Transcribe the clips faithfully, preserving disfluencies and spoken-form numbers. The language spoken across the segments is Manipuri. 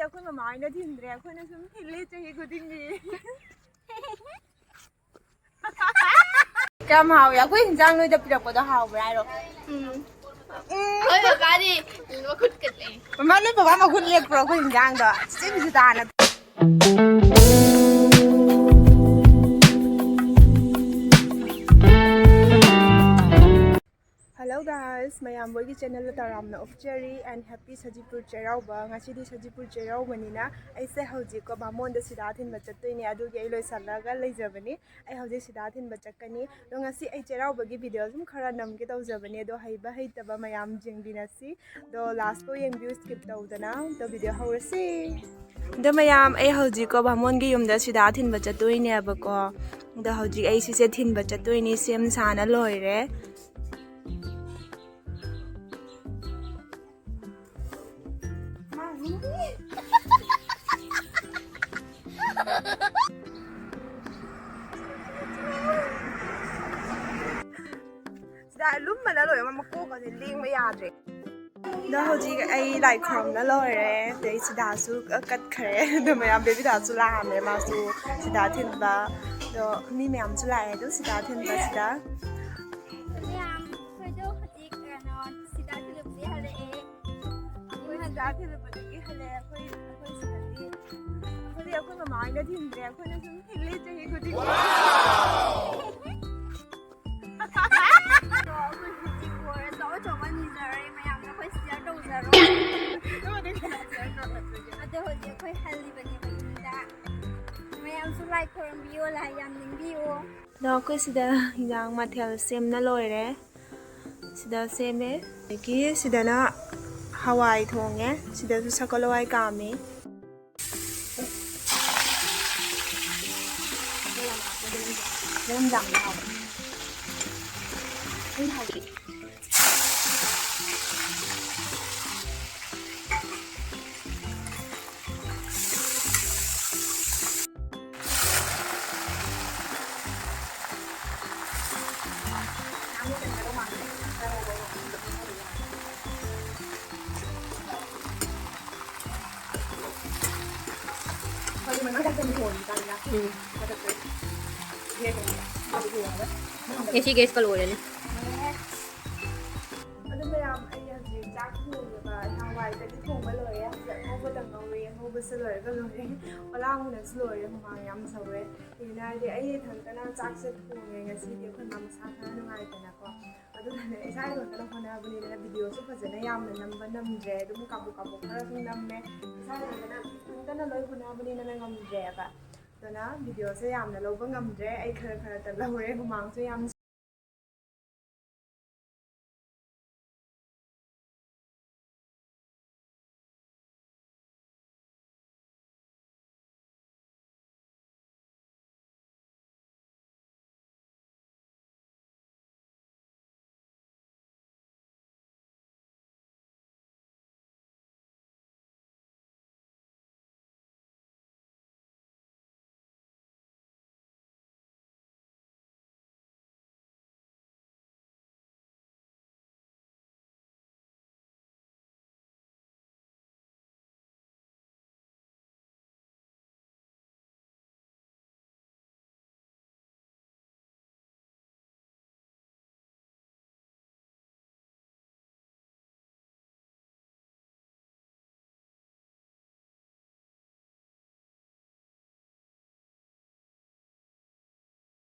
ꯑꯩꯈꯣꯏ ꯃꯃꯥ ꯍꯣꯏꯅ ꯊꯤꯟꯗ꯭ꯔꯦ, ꯑꯩꯈꯣꯏꯅ ꯁꯨꯝ ꯊꯤꯜꯂꯦ ꯆꯍꯤ ꯈꯨꯗꯤꯡꯒꯤ꯫ ꯀꯌꯥꯝ ꯍꯥꯎꯋꯦ? ꯑꯩꯈꯣꯏ ꯍꯤꯟꯖꯥꯡ ꯅꯣꯏꯗ ꯄꯤꯔꯛꯄꯗꯣ ꯍꯥꯎꯕ꯭ꯔꯥ ꯍꯥꯏꯔꯣ? ꯎꯝ꯫ ꯎꯝ꯫ ꯍꯣꯏ, ꯕꯕꯥꯗꯤ ꯃꯈꯨꯠ ꯀꯠꯂꯦ꯫ ꯃꯃꯥ, ꯅꯣꯏ ꯕꯕꯥ ꯃꯈꯨꯠ ꯂꯦꯛꯄ꯭ꯔꯣ ꯑꯩꯈꯣꯏ ꯍꯤꯟꯖꯥꯡꯗꯣ? ꯆꯦꯆꯦ ꯕꯤꯖꯤꯇꯥꯅ꯫ Hello guys, ꯃꯌꯥꯝ ꯃꯣꯏꯒꯤ channelꯗ ꯇꯔꯥꯝꯅ ꯑꯣꯛꯆꯔꯤ and happy ꯁꯖꯤꯄꯨꯔ ꯆꯩꯔꯥꯎꯕ꯫ ꯉꯁꯤꯗꯤ ꯁꯖꯤꯄꯨꯔ ꯆꯩꯔꯥꯎꯕꯅꯤꯅ ꯑꯩꯁꯦ ꯍꯧꯖꯤꯛꯀꯣ ꯕꯥꯃꯣꯟꯗ ꯁꯤꯗꯥ ꯊꯤꯟꯕ ꯆꯠꯇꯣꯏꯅꯦ, ꯑꯗꯨꯒꯤ ꯑꯩ ꯂꯣꯏꯁꯤꯜꯂꯒ ꯂꯩꯖꯕꯅꯤ꯫ ꯑꯩ ꯍꯧꯖꯤꯛ ꯁꯤꯗꯥ ꯊꯤꯟꯕ ꯆꯠꯀꯅꯤ꯫ ꯑꯗꯣ ꯉꯁꯤ ꯑꯩ ꯆꯩꯔꯥꯎꯕꯒꯤ video ꯁꯨꯝ ꯈꯔ ꯅꯝꯒꯦ ꯇꯧꯖꯕꯅꯦ, ꯑꯗꯣ ꯍꯩꯕ ꯍꯩꯇꯕ ꯃꯌꯥꯝ ꯌꯦꯡꯕꯤꯅꯁꯤ꯫ ꯑꯗꯣ last ꯐꯥꯎ ꯌꯦꯡꯕꯤꯌꯨ, skip ꯇꯧꯗꯅ꯫ ꯑꯗꯣ video ꯍꯧꯔꯁꯤ꯫ ꯑꯗꯣ ꯃꯌꯥꯝ, ꯑꯩ ꯍꯧꯖꯤꯛꯀꯣ ꯕꯥꯃꯣꯟꯒꯤ ꯌꯨꯝꯗ ꯁꯤꯗꯥ ꯊꯤꯟꯕ ꯆꯠꯇꯣꯏꯅꯦꯕꯀꯣ꯫ ꯑꯗꯣ ꯍꯧꯖꯤꯛ ꯑꯩ ꯁꯤꯁꯦ ꯊꯤꯟꯕ ꯆꯠꯇꯣꯏꯅꯤ, ꯁꯦꯝ ꯁꯥꯅ ꯂꯣꯏꯔꯦ꯫ ꯁꯤꯗ ꯂꯨꯝꯕꯅ ꯂꯣꯏꯔꯦ, ꯃꯀꯣꯛꯀꯁꯦ ꯂꯦꯡꯕ ꯌꯥꯗ꯭ꯔꯦ꯫ ꯑꯗꯣ ꯍꯧꯖꯤꯛ ꯑꯩ ꯂꯥꯏ ꯈꯨꯔꯨꯝꯕ ꯂꯣꯏꯔꯦ, ꯑꯗꯩ ꯁꯤꯗꯥꯁꯨ ꯀꯠꯈ꯭ꯔꯦ꯫ ꯑꯗꯣ ꯃꯌꯥꯝ, ꯕꯦꯕꯤꯗꯥꯁꯨ ꯂꯥꯛꯑꯝꯃꯦ, ꯃꯥꯁꯨ ꯁꯤꯗꯥ ꯊꯤꯟꯕ꯫ ꯑꯗꯣ ꯃꯤ ꯃꯌꯥꯝꯁꯨ ꯂꯥꯛꯑꯦ ꯑꯗꯨꯝ ꯁꯤꯗꯥ ꯊꯤꯟꯕꯁꯤꯗ꯫ ꯃꯌꯥꯝ, ꯑꯩꯈꯣꯏꯗꯣ ꯍꯧꯖꯤꯛ ꯀꯩꯅꯣ ꯁꯤꯗꯥ ꯊꯤꯜꯂꯨꯕꯗꯤ ꯍꯜꯂꯛꯑꯦ꯫ ꯑꯩꯈꯣꯏ ꯁꯤꯗꯥ ꯊꯤꯜꯂꯨꯕꯗꯒꯤ ꯍꯜꯂꯛꯑꯦ꯫ ꯑꯩꯈꯣꯏ, ꯑꯩꯈꯣꯏ ꯁꯤꯗꯗꯤ, ꯑꯩꯈꯣꯏꯗꯤ ꯑꯩꯈꯣꯏ ꯃꯃꯥ ꯍꯣꯏꯅ ꯊꯤꯟꯗ꯭ꯔꯦ, ꯑꯩꯈꯣꯏꯅ ꯁꯨꯝ ꯊꯤꯜꯂꯤ ꯆꯍꯤ ꯈꯨꯗꯤꯡꯒꯤ꯫ ꯑꯗꯣ ꯑꯩꯈꯣꯏ ꯍꯧꯖꯤꯛ ꯕꯣꯔ ꯑꯆꯧ ꯑꯆꯧꯕ ꯅꯤꯖꯔꯦ, ꯃꯌꯥꯝꯅ ꯑꯩꯈꯣꯏ share ꯇꯧꯖꯔꯣ꯫ ꯑꯗꯨꯕꯨꯗꯤ ꯀꯅꯥ share ꯇꯧꯔꯛꯇꯣꯏꯒꯦ? ꯑꯗꯣ ꯍꯧꯖꯤꯛ ꯑꯩꯈꯣꯏ ꯍꯜꯂꯤꯕꯅꯦꯕ ꯌꯨꯝꯗ꯫ ꯃꯌꯥꯝꯁꯨ ꯂꯥꯏ ꯈꯣꯏꯔꯝꯕꯤꯌꯣ, ꯂꯥꯏ ꯌꯥꯝ ꯅꯤꯡꯕꯤꯌꯣ꯫ ꯑꯗꯣ ꯑꯩꯈꯣꯏ ꯁꯤꯗ ꯍꯤꯟꯖꯥꯡ ꯃꯊꯦꯜ ꯁꯦꯝꯅ ꯂꯣꯏꯔꯦ꯫ ꯁꯤꯗ ꯁꯦꯝꯃꯦ꯫ ꯑꯗꯒꯤ ꯁꯤꯗꯅ ꯍꯋꯥꯏ ꯊꯣꯡꯉꯦ꯫ ꯁꯤꯗꯁꯨ ꯁꯒꯣꯜ ꯍꯋꯥꯏ ꯀꯥꯝꯃꯤ꯫ ꯃꯊꯛꯇ ꯂꯨꯍꯣꯡꯉꯤꯀꯥꯟꯗ꯫ ꯎꯝ꯫ ꯃꯊꯛꯇ꯫ ꯒꯦꯠ ꯑꯣꯏꯅ꯫ ꯑꯗꯨꯒꯤ ꯋꯥꯗ꯫ ꯉꯁꯤ ꯒꯦꯁꯀ ꯂꯣꯏꯔꯅꯤ꯫ ꯑꯗꯨ ꯃꯌꯥꯝ, ꯑꯩ ꯍꯧꯖꯤꯛ ꯆꯥꯛ ꯊꯣꯡꯉꯦꯕ꯫ ꯅꯍꯥꯟꯋꯥꯏꯗꯗꯤ ꯊꯣꯡꯕ ꯂꯣꯏꯔꯦ꯫ ꯍꯧꯖꯤꯛ ꯑꯉꯧꯕꯗ ꯉꯧꯔꯦ꯫ ꯑꯉꯧꯕꯁꯨ ꯂꯣꯏꯔꯒ ꯂꯣꯏꯔꯦ꯫ ꯄꯂꯥꯡꯕꯅꯁꯨ ꯂꯣꯏꯔꯦ꯫ ꯍꯨꯃꯥꯡ ꯌꯥꯝ ꯁꯧꯔꯦ꯫ ꯀꯩꯒꯤꯅꯣ ꯍꯥꯏꯗꯤ ꯑꯩ ꯏꯊꯟꯇꯅ ꯆꯥꯛꯁꯦ ꯊꯣꯡꯉꯦ ꯉꯁꯤꯗꯤ꯫ ꯑꯩꯈꯣꯏ ꯃꯥ ꯃꯁꯥ ꯈꯔ ꯅꯨꯡꯉꯥꯏꯇꯅꯀꯣ꯫ ꯑꯗꯨꯅꯅꯦ, ꯏꯁꯥ ꯏꯊꯟꯇꯅ ꯍꯣꯠꯅꯕꯅꯤꯅ ꯚꯤꯗꯤꯑꯣꯁꯨ ꯐꯖꯅ ꯌꯥꯝꯅ ꯅꯝꯕ ꯅꯝꯗ꯭ꯔꯦ꯫ ꯑꯗꯨꯝ ꯀꯥꯕꯣꯛ ꯀꯥꯕꯣꯛ ꯈꯔ ꯁꯨꯝ ꯅꯝꯃꯦ꯫ ꯏꯁꯥ ꯏꯊꯟꯇꯅ, ꯏꯊꯟꯇꯅ ꯂꯣꯏ ꯍꯣꯠꯅꯕꯅꯤꯅ ꯉꯝꯗ꯭ꯔꯦꯕ꯫ ꯑꯗꯨꯅ ꯚꯤꯗꯤꯑꯣꯁꯦ ꯌꯥꯝꯅ ꯂꯧꯕ ꯉꯝꯗ꯭ꯔꯦ꯫ ꯑꯩ ꯈꯔ ꯈꯔꯇ ꯂꯧꯔꯦ꯫ ꯍꯨꯃꯥꯡꯁꯨ ꯌꯥꯝ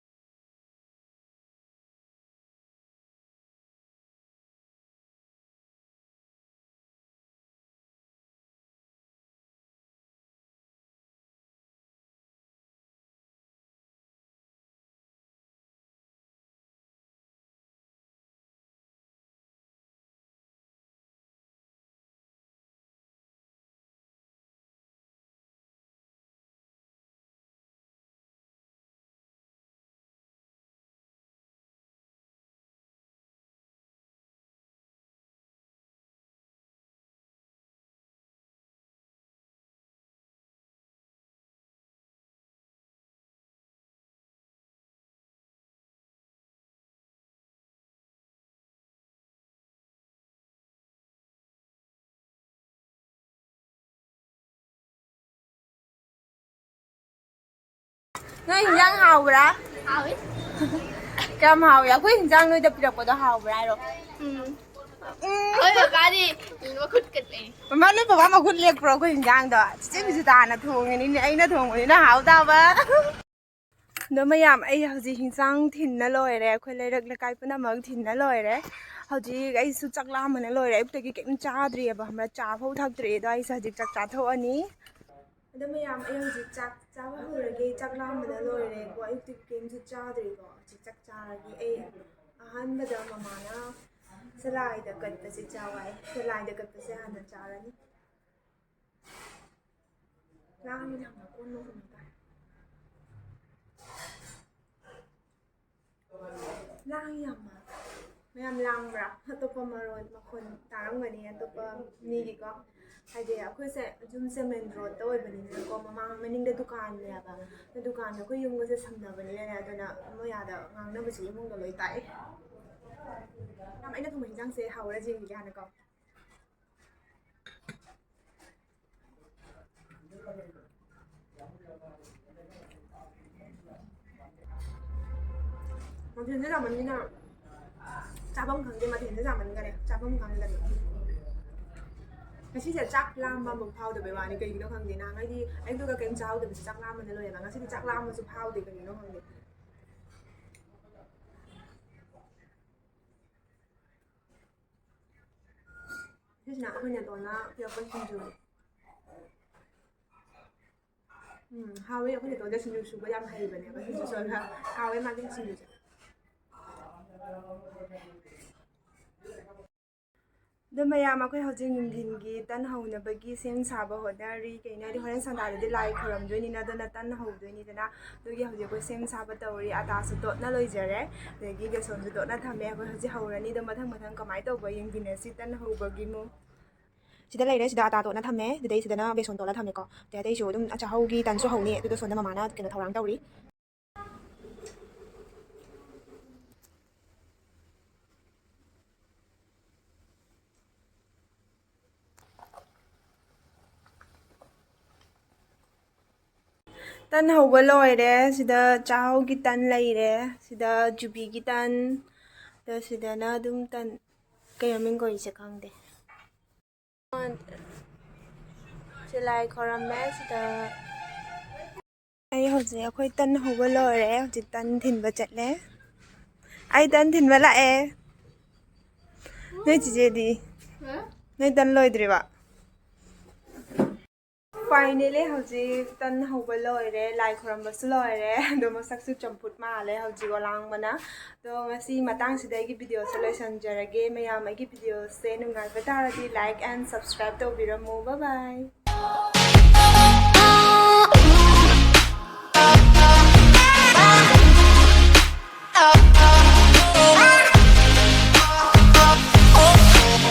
ꯅꯣꯏ ꯍꯤꯟꯖꯥꯡ ꯍꯥꯎꯕ꯭ꯔꯥ? ꯍꯥꯎꯏ꯫ ꯀꯌꯥꯝ ꯍꯥꯎꯏ? ꯑꯩꯈꯣꯏ ꯍꯤꯟꯖꯥꯡ ꯅꯣꯏꯗ ꯄꯤꯔꯛꯄꯗꯣ ꯍꯥꯎꯕ꯭ꯔꯥ ꯍꯥꯏꯔꯣ? ꯎꯝ꯫ ꯎꯝ꯫ ꯑꯩꯈꯣꯏ ꯕꯕꯥꯗꯤ ꯃꯈꯨꯠ ꯀꯠꯂꯦ꯫ ꯃꯃꯥ, ꯅꯣꯏ ꯕꯕꯥ ꯃꯈꯨꯠ ꯂꯦꯛꯄ꯭ꯔꯣ ꯑꯩꯈꯣꯏ ꯍꯤꯟꯖꯥꯡꯗꯣ? ꯆꯤꯆꯦ ꯕꯤꯖꯤꯇꯥꯅ ꯊꯣꯡꯉꯤꯅꯤꯅꯦ, ꯑꯩꯅ ꯊꯣꯡꯕꯅꯤꯅ ꯍꯥꯎ ꯇꯥꯕ꯫ ꯑꯗꯣ ꯃꯌꯥꯝ, ꯑꯩ ꯍꯧꯖꯤꯛ ꯍꯤꯟꯖꯥꯡ ꯊꯤꯟꯅ ꯂꯣꯏꯔꯦ꯫ ꯑꯩꯈꯣꯏ ꯂꯩꯔꯛ ꯂꯩꯀꯥꯏ ꯄꯨꯝꯅꯃꯛ ꯊꯤꯟꯅ ꯂꯣꯏꯔꯦ꯫ ꯍꯧꯖꯤꯛ ꯑꯩꯁꯨ ꯆꯥꯛ ꯂꯥꯝꯕꯅ ꯂꯣꯏꯔꯦ꯫ ꯑꯌꯨꯛꯇꯒꯤ ꯀꯩꯝ ꯆꯥꯗ꯭ꯔꯤꯑꯕ, ꯈꯪꯕ꯭ꯔꯥ? ꯆꯥ ꯐꯥꯎ ꯊꯛꯇ꯭ꯔꯤ꯫ ꯑꯗꯣ ꯑꯩꯁꯦ ꯍꯧꯖꯤꯛ ꯆꯥꯛ ꯆꯥꯊꯣꯛꯑꯅꯤ꯫ ꯑꯗꯣ ꯃꯌꯥꯝ, ꯑꯩ ꯍꯧꯖꯤꯛ ꯆꯥꯛ ꯆꯥꯕ ꯍꯧꯔꯒꯦ꯫ ꯆꯥꯛ ꯂꯥꯝꯕꯅ ꯂꯣꯏꯔꯦꯀꯣ꯫ ꯑꯌꯨꯛꯇꯒꯤ ꯀꯩꯝꯁꯨ ꯆꯥꯗ꯭ꯔꯤꯀꯣ꯫ ꯍꯧꯖꯤꯛ ꯆꯥꯛ ꯆꯥꯔꯒꯦ꯫ ꯑꯩ ꯑꯍꯥꯟꯕꯗ ꯃꯃꯥꯅ ꯁꯂꯥꯏꯗ ꯀꯠꯄꯁꯦ ꯆꯥꯎ ꯍꯥꯏ꯫ ꯁꯂꯥꯏꯗ ꯀꯠꯄꯁꯦ ꯍꯥꯟꯅ ꯆꯥꯔꯅꯤ꯫ ꯂꯥꯡꯉꯤꯗ ꯌꯥꯝꯅ ꯀꯣꯟꯅ ꯍꯣꯡꯕ ꯇꯥꯔꯦ꯫ ꯂꯥꯡꯉꯤ ꯌꯥꯝꯅ꯫ ꯃꯌꯥꯝ ꯂꯥꯡꯕ꯭ꯔꯥ? ꯑꯇꯣꯞꯄ ꯃꯔꯣꯟ ꯃꯈꯣꯟ ꯇꯥꯔꯝꯒꯅꯤ, ꯑꯇꯣꯞꯄ ꯃꯤꯒꯤꯀꯣ꯫ ꯍꯥꯏꯗꯤ ꯑꯩꯈꯣꯏꯁꯦ ꯌꯨꯝꯁꯦ ꯃꯦꯟ ꯔꯣꯗꯇ ꯑꯣꯏꯕꯅꯤꯅꯀꯣ, ꯃꯃꯥꯡ ꯃꯅꯤꯡꯗ ꯗꯨꯀꯥꯟꯅꯦꯕ꯫ ꯑꯗꯨ ꯗꯨꯀꯥꯟꯗ ꯑꯩꯈꯣꯏ ꯌꯨꯝꯒꯁꯦ ꯁꯝꯅꯕꯅꯤꯅꯅꯦ, ꯑꯗꯨꯅ ꯃꯣꯏ ꯑꯥꯗ ꯉꯥꯡꯅꯕꯁꯦ ꯏꯃꯨꯡꯗ ꯂꯣꯏ ꯇꯥꯏ꯫ ꯌꯥꯝ, ꯑꯩꯅ ꯊꯣꯡꯕ ꯍꯤꯟꯖꯥꯡꯁꯦ ꯍꯥꯎꯔ ꯌꯦꯡꯈꯤꯒꯦ ꯍꯥꯟꯅꯀꯣ꯫ ꯃꯊꯦꯜꯁꯦ ꯌꯥꯝꯃꯟꯗꯅ ꯆꯥꯐꯝ ꯈꯪꯗꯦ, ꯃꯊꯦꯜꯁꯦ ꯌꯥꯝꯃꯟꯈꯔꯦ, ꯆꯥꯐꯝ ꯈꯪꯗꯕꯤ꯫ ꯉꯁꯤꯁꯦ ꯆꯥꯛ ꯂꯥꯝꯕ ꯑꯃ ꯐꯥꯎꯗꯕꯩ ꯋꯥꯅꯤ, ꯀꯩꯒꯤꯅꯣ ꯈꯪꯗꯦ꯫ ꯅꯍꯥꯟꯈꯩꯗꯤ ꯑꯌꯨꯛꯇꯒ ꯀꯩꯝ ꯆꯥꯍꯧꯗꯕꯁꯦ ꯆꯥꯛ ꯂꯥꯝꯕꯅ ꯂꯣꯏꯔꯦꯕ, ꯉꯁꯤꯗꯤ ꯆꯥꯛ ꯂꯥꯝꯕꯁꯨ ꯐꯥꯎꯗꯦ, ꯀꯩꯒꯤꯅꯣ ꯈꯪꯗꯦ꯫ ꯁꯤꯁꯤꯅ ꯑꯩꯈꯣꯏ ꯅꯦꯇꯣꯟꯅ ꯄꯤꯔꯛꯄ ꯁꯤꯡꯖꯨ꯫ ꯎꯝ, ꯍꯥꯎꯋꯦ꯫ ꯑꯩꯈꯣꯏ ꯅꯦꯇꯣꯟꯗ ꯁꯤꯡꯖꯨ ꯁꯨꯕ ꯌꯥꯝ ꯍꯩꯕꯅꯦꯕ, ꯁꯤꯡꯖꯨ ꯁꯨꯍꯟꯕ꯫ ꯍꯥꯎꯋꯦ ꯃꯥꯒꯤ ꯁꯤꯡꯖꯨꯁꯦ꯫ ꯑꯗꯣ ꯃꯌꯥꯝ, ꯑꯩꯈꯣꯏ ꯍꯧꯖꯤꯛ ꯅꯨꯡꯊꯤꯟꯒꯤ ꯇꯟ ꯍꯧꯅꯕꯒꯤ ꯁꯦꯝ ꯁꯥꯕ ꯍꯣꯠꯅꯔꯤ꯫ ꯀꯩꯅꯣ ꯍꯥꯏꯗꯤ ꯍꯣꯔꯦꯟ ꯁꯟꯗꯥꯗꯗꯤ ꯂꯥꯏ ꯈꯣꯏꯔꯝꯗꯣꯏꯅꯤꯅ, ꯑꯗꯨꯅ ꯇꯟ ꯍꯧꯗꯣꯏꯅꯤꯗꯅ꯫ ꯑꯗꯨꯒꯤ ꯍꯧꯖꯤꯛ ꯑꯩꯈꯣꯏ ꯁꯦꯝ ꯁꯥꯕ ꯇꯧꯔꯤ꯫ ꯑꯇꯥꯁꯨ ꯇꯣꯠꯅ ꯂꯣꯏꯖꯔꯦ, ꯑꯗꯒꯤ ꯕꯦꯁꯣꯟꯁꯨ ꯇꯣꯠꯅ ꯊꯝꯃꯦ꯫ ꯑꯩꯈꯣꯏ ꯍꯧꯖꯤꯛ ꯍꯧꯔꯅꯤ꯫ ꯑꯗꯣ ꯃꯊꯪ ꯃꯊꯪ ꯀꯃꯥꯏꯅ ꯇꯧꯕ ꯌꯦꯡꯃꯤꯟꯅꯁꯤ ꯇꯟ ꯍꯧꯕꯒꯤ ꯃꯑꯣꯡ꯫ ꯁꯤꯗ ꯂꯩꯔꯦ, ꯁꯤꯗ ꯑꯇꯥ ꯇꯣꯠꯅ ꯊꯝꯃꯦ, ꯑꯗꯨꯗꯩ ꯁꯤꯗꯅ ꯕꯦꯁꯣꯟ ꯇꯣꯠꯂ ꯊꯝꯃꯦꯀꯣ꯫ ꯑꯗꯩ ꯑꯇꯩꯁꯨ ꯑꯗꯨꯝ ꯆꯥꯛꯍꯧꯒꯤ ꯇꯟꯁꯨ ꯍꯧꯅꯤ꯫ ꯑꯗꯨꯗꯣ ꯁꯣꯝꯗ ꯃꯃꯥꯅ ꯀꯩꯅꯣ ꯊꯧꯔꯥꯡ ꯇꯧꯔꯤ꯫ ꯇꯟ ꯍꯧꯕ ꯂꯣꯏꯔꯦ꯫ ꯁꯤꯗ ꯆꯥꯛꯍꯥꯎꯒꯤ ꯇꯟ ꯂꯩꯔꯦ, ꯁꯤꯗ ꯖꯨꯕꯤꯒꯤ ꯇꯟ, ꯑꯗꯣ ꯁꯤꯗꯅ ꯑꯗꯨꯝ ꯇꯟ, ꯀꯩ ꯃꯃꯤꯡ ꯀꯧꯔꯤꯁꯦ ꯈꯪꯗꯦ꯫ ꯁꯤ ꯂꯥꯏ ꯈꯣꯏꯔꯝꯃꯦ ꯁꯤꯗ꯫ ꯑꯩ ꯍꯧꯖꯤꯛ, ꯑꯩꯈꯣꯏ ꯇꯟ ꯍꯧꯕ ꯂꯣꯏꯔꯦ, ꯍꯧꯖꯤꯛ ꯇꯟ ꯊꯤꯟꯕ ꯆꯠꯂꯦ꯫ ꯑꯩ ꯇꯟ ꯊꯤꯟꯕ ꯂꯥꯛꯑꯦ꯫ ꯅꯣꯏ ꯆꯤꯆꯦꯗꯤ? ꯅꯣꯏ ꯇꯟ ꯂꯣꯏꯗ꯭ꯔꯤꯕ? Finally ꯍꯧꯖꯤꯛ ꯇꯟ ꯍꯧꯕ ꯂꯣꯏꯔꯦ, ꯂꯥꯏ ꯈꯣꯏꯔꯝꯕꯁꯨ ꯂꯣꯏꯔꯦ꯫ ꯑꯗꯣ ꯃꯁꯛꯁꯨ ꯆꯝꯐꯨꯠ ꯃꯥꯜꯂꯦ ꯍꯧꯖꯤꯛ ꯑꯣꯂꯥꯡꯕꯅ꯫ ꯑꯗꯣ ꯉꯁꯤ ꯃꯇꯥꯡꯁꯤꯗ ꯑꯩꯒꯤ videoꯁꯦ ꯂꯣꯏꯁꯤꯟꯖꯔꯒꯦ꯫ ꯃꯌꯥꯝ ꯑꯩꯒꯤ videoꯁꯦ ꯅꯨꯡꯉꯥꯏꯕ ꯇꯥꯔꯗꯤ like and subscribe ꯇꯧꯕꯤꯔꯝꯃꯨ꯫ Bye bye꯫